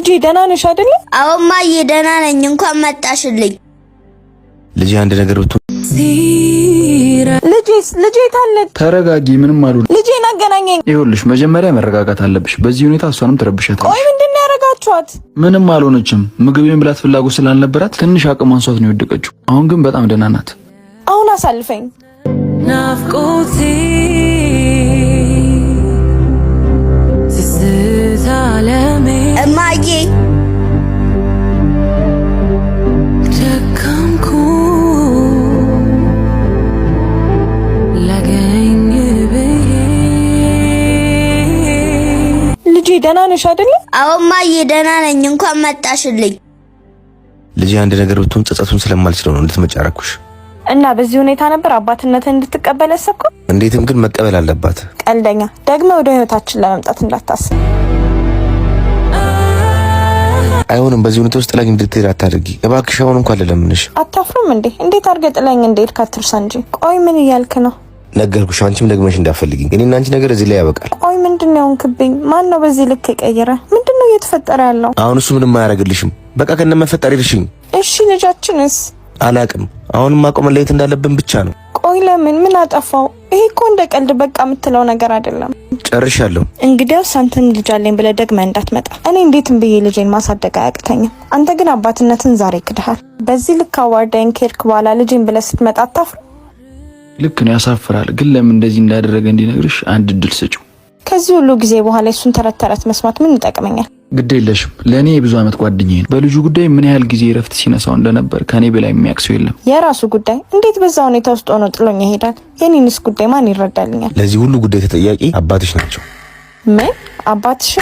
ልጄ ደህና ነሽ አይደለ? አዎ እማዬ ደህና ነኝ። እንኳን መጣሽልኝ። ልጄ አንድ ነገር ብትሆን ልጄስ ልጄ ታለች? ተረጋጊ። ምንም አሉ። ልጄን አገናኘኝ። ይኸውልሽ መጀመሪያ መረጋጋት አለብሽ። በዚህ ሁኔታ እሷንም ትረብሻታለሽ። ቆይ ምንድን ነው ያደረጋችኋት? ምንም አልሆነችም። ምግብ የመብላት ፍላጎት ስላልነበራት ትንሽ አቅም አንሷት ነው የወደቀችው። አሁን ግን በጣም ደህና ናት። አሁን አሳልፈኝ። ናፍቆቴ ስስት ዓለሜ እማዬ ደከምኩ ላገኝ ብዬ ልጄ ደህና ነሽ አይደለ? አዎ እማዬ ደህና ነኝ። እንኳን መጣሽልኝ። ልጄ አንድ ነገር ብትሆን ጸጸቱን ስለማልችለው ነው እንድትመጪ ያደረኩሽ። እና በዚህ ሁኔታ ነበር አባትነትን እንድትቀበል ያሰብከው? እንዴትም ግን መቀበል አለባት። ቀልደኛ። ደግመ ወደ ህይወታችን ለመምጣት እንዳታስብ። አይሆንም። በዚህ ሁኔታ ውስጥ ጥላኝ እንድትሄድ አታድርጊ እባክሽ። አሁን እንኳን ልለምንሽ። አታፍሩም እንዴ? እንዴት አድርገህ ጥለኝ እንደሄድክ አትርሳ እንጂ። ቆይ ምን እያልክ ነው? ነገርኩሽ። አንቺም ደግመሽ እንዳትፈልጊኝ። እኔና አንቺ ነገር እዚህ ላይ ያበቃል። ቆይ ምንድን ነው የሆንክብኝ? ማን ነው በዚህ ልክ የቀየረ? ምንድን ነው እየተፈጠረ ያለው? አሁን እሱ ምንም አያደርግልሽም። በቃ ከነመፈጠር ይልሽኝ። እሺ ልጃችንስ? አላቅም። አሁንም ማቆም መለየት እንዳለብን ብቻ ነው። ቆይ ለምን? ምን አጠፋው? ይሄ እኮ እንደ ቀልድ በቃ የምትለው ነገር አይደለም። ጨርሻለሁ። እንግዲያውስ አንተም ልጅ አለኝ ብለህ ደግመህ እንዳትመጣ። እኔ እንዴትም ብዬ ልጄን ማሳደግ አያቅተኝም። አንተ ግን አባትነትን ዛሬ ክድሃል። በዚህ ልክ አዋርዳይን ከሄድክ በኋላ ልጄን ብለህ ስትመጣ አታፍርም? ልክ ነው፣ ያሳፍራል። ግን ለምን እንደዚህ እንዳደረገ እንዲነግርሽ አንድ እድል ስጪው። ከዚህ ሁሉ ጊዜ በኋላ የሱን ተረት ተረት መስማት ምን ይጠቅመኛል? ግድ የለሽም። ለእኔ የብዙ ዓመት ጓደኛዬ ነው። በልጁ ጉዳይ ምን ያህል ጊዜ እረፍት ሲነሳው እንደነበር ከእኔ በላይ የሚያውቅ ሰው የለም። የራሱ ጉዳይ። እንዴት በዛ ሁኔታ ውስጥ ሆኖ ጥሎኝ ይሄዳል? የኔንስ ጉዳይ ማን ይረዳልኛል? ለዚህ ሁሉ ጉዳይ ተጠያቂ አባትሽ ናቸው። ምን አባትሽ?